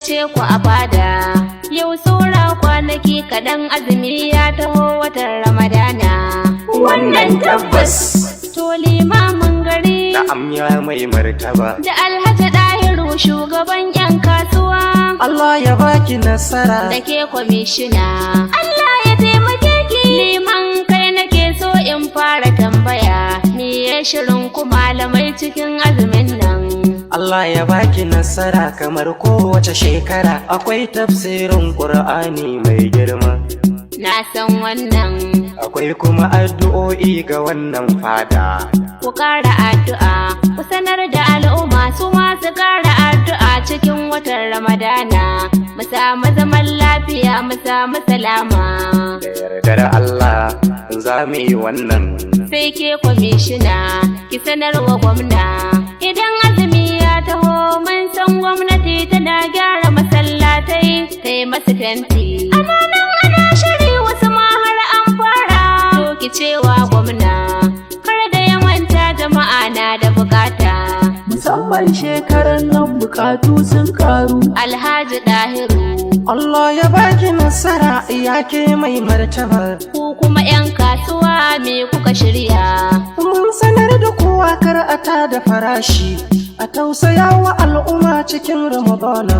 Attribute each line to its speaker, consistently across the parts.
Speaker 1: Ce ku a fada. Yau saura kwanaki kaɗan azumi ya taho, watan Ramadana.
Speaker 2: Wannan tabbas.
Speaker 1: To, limamin gari.
Speaker 2: Na'am, ya mai martaba.
Speaker 1: Da Alhaji Ɗahiru, shugaban 'yan kasuwa.
Speaker 3: Allah ya baki nasara.
Speaker 1: Da ke kwamishina, Allah ya taimake ki. Liman, kai nake so in fara tambaya: me ya shirin ku malamai cikin azumin nan?
Speaker 3: Allah ya baki nasara. Kamar kowace shekara, akwai tafsirin Qur'ani mai girma.
Speaker 1: Na san wannan.
Speaker 3: Akwai kuma addu'o'i ga wannan fada.
Speaker 1: Ku ƙara addu'a, ku sanar da al'umma su ma su ƙara addu'a cikin watan Ramadana, mu samu zaman lafiya, mu samu salama.
Speaker 2: Da yardar Allah za mu yi wannan.
Speaker 1: Sai ke kwamishina, ki sanarwa gwamna, idan azumi ya taho, mun san gwamnati tana gyara masallatai, ta yi masu fenti. Ana nan ana shiri, wasu ma har an fara. To, ki cewa gwamna kar da ya manta, jama'a na da bukata.
Speaker 4: Musamman shekarar nan bukatu sun karu.
Speaker 1: Alhaji Dahiru.
Speaker 3: Allah ya baki nasara, ya ke mai martaba.
Speaker 1: Ku kuma 'yan kasuwa, me kuka shirya?
Speaker 3: Mun sanar da kowa kar a tada farashi, a tausaya wa al'umma cikin Ramadana.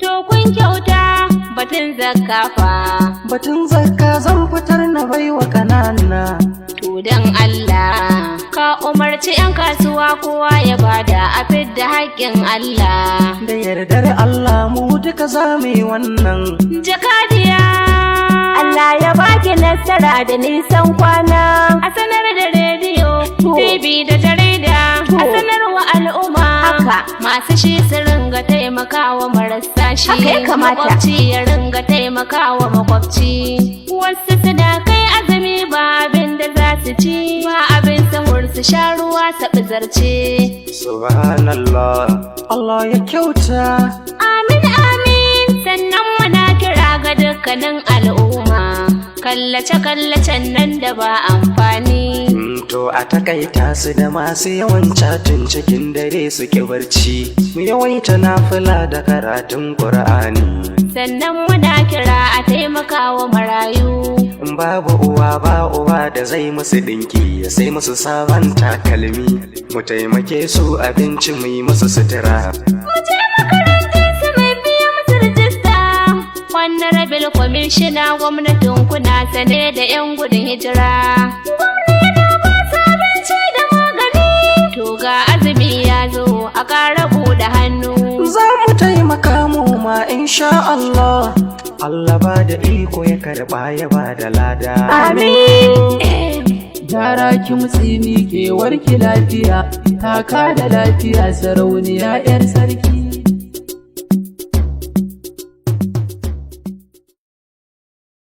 Speaker 1: To, kun kyauta. Batun zakka fa?
Speaker 3: Batun zakka, zan fitar na baiwa kanana.
Speaker 1: To, don Allah ka umarci 'yan kasuwa, kowa ya bada, a fidda haƙƙin Allah.
Speaker 3: Da yardar Allah mu duka za mu yi wannan.
Speaker 1: Jakadiya.
Speaker 5: Allah ya baki nasara da nisan kwana.
Speaker 1: A sanar da rediyo, TV da jarida, a sanarwa al'umma.
Speaker 5: Haka.
Speaker 1: Masu shi su ringa taimakawa marasa shi.
Speaker 5: Haka ya kamata.
Speaker 1: Makwabci ya ringa taimakawa makwabci. Wasu suna kai azumi ba abin da za su ci, ba abin sahur, su sha ruwa saɓi zarce.
Speaker 2: Subhanallah.
Speaker 3: Allah ya kyauta.
Speaker 1: Amin, amin. Sannan muna kira ga dukkanin al'umma, kallace-kallacen nan da ba amfani.
Speaker 3: To, a takaita su da masu yawan chatting cikin dare su ki barci. Mu yawaita nafila da karatun Qur'ani.
Speaker 1: Sannan muna kira a taimakawa marayu.
Speaker 3: In babu uwa ba uba da zai musu dinki, ya sai musu sabon takalmi. Mu taimake su abinci, mu yi musu sutura.
Speaker 1: Mu je makarantar su mai biya musu rijista. Honorable Kwamishina, gwamnatin kuna sane da 'yan gudun hijira. Gwamna yana ba su abinci da magani. To, ga azumi ya zo, a ƙara buɗe hannu.
Speaker 3: Za mu taimaka mu ma, insha Allah. Allah ba da iko, ya karɓa, ya ba da lada.
Speaker 5: Amin.
Speaker 4: Gyara kimtsi, miƙewar ki lafiya, taka da lafiya, sarauniya 'yar sarki.